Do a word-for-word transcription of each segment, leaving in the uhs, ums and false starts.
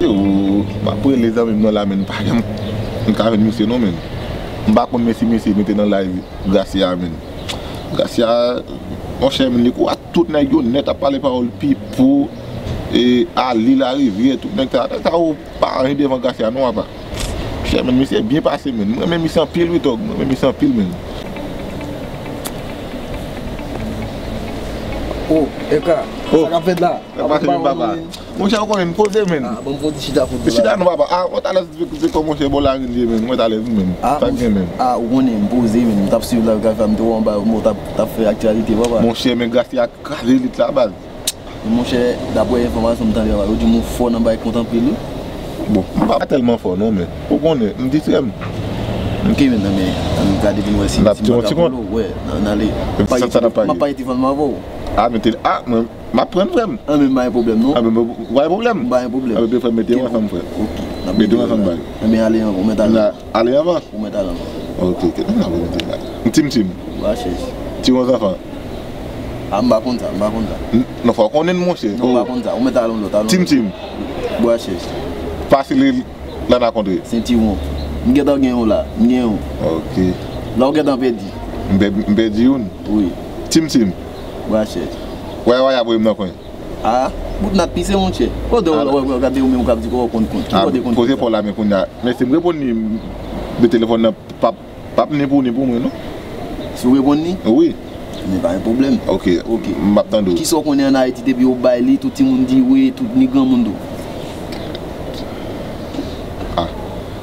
Ooh, m ap rele zanmi m nan la, men m pa janm m ka jwenn misye non, men. M pa konn, men si misye mete nan live Gracia, men. Gracia, monchè, men, li kou ak tout nèg yo nèt, ap pale pawòl Pipo, e, Ali Larivyè, tout nèg sa, nèg sa yo pa anyen devan Gracia non, apa. Monchè, men, misye byen pase, men. M renmen misye anpil, wi, dòg. M renmen misye anpil, men. Oh, Eka, sa k ap fèt la? Sa pase, men, papa. Monchè, ou konnen, poze, men. Ah, bon, poze chita pou. Chita non, papa. Ah, ou talè se kò monchè bò la rin ye, men. Mwen talè, men. Sa gen, men. Ah, ou konnen, m poze, men. M t ap swiv la, m te wè anba, m t ap, t ap fè aktyalite, papa. Monchè, men, Gracia kraze lit la, baz. Monchè, daprè enfòmasyon m tande, yo di m ou fò nan bay kont anpil, wi. Bon, m pa tèlman fò non, men ou konnen, m distrè m. Ok, men nan men, ann gade vin wè si, si m pa ka polo, wè, ann ale. M ap pale ti fanm avè w. Ah, men te, ah, mwen, m ap pran frè m. Ah, men m pa gen pwoblèm non. Ah, men mwen pa gen pwoblèm. M pa gen pwoblèm. Ah, men byen frè m, mete yo ansanm, frè. Ok, mete yo ansanm, bay. Ann ale anvan, ou mèt ale. Ale anvan? Ou mèt ale anvan. Ok, ok. Ann ale, mete la. Tim Tim. Bwa chèz. Ti yon zanfan. Ah, m pa konn sa, m pa konn sa. Non, fò w konnen, monchè. Non, m pa konn sa. Ou mèt al yon lòt, al yon lòt. Tim Tim. Bwa chèz. Pase li la n a kontre. Sentiwon. M gentan gen yon la. M gen yon. Ok. La w gentan pèdi. M pè- m pèdi youn. Wi. Tim Tim. Bwa chèz. Wè, wè, ap voye m nan kwen. Ah, bout nat pise, monchè. Kote w wè, wè, gade ou menm ou k ap di kò w konn kont. Ki kote konn kont? Poze pa w la, men kounye a. Men si m reponn li, m- de telefòn nan p ap P ap ni pou ni pou mwen non. Si w reponn li? Wi. Men pa gen pwoblèm. Ok. Ok. M ap tande w. Kisa w konnen ann Ayiti depi yo bay li, tout timoun di wi, tout ni granmoun tou? Ah.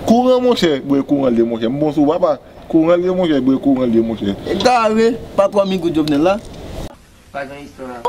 Kouran monchè, bwè kouran l ye monchè. M bon sou papa. Kouran l ye monchè, bwè kouran l ye monchè. Egare, pa twa migout Jovenel la. Pa gen istwa.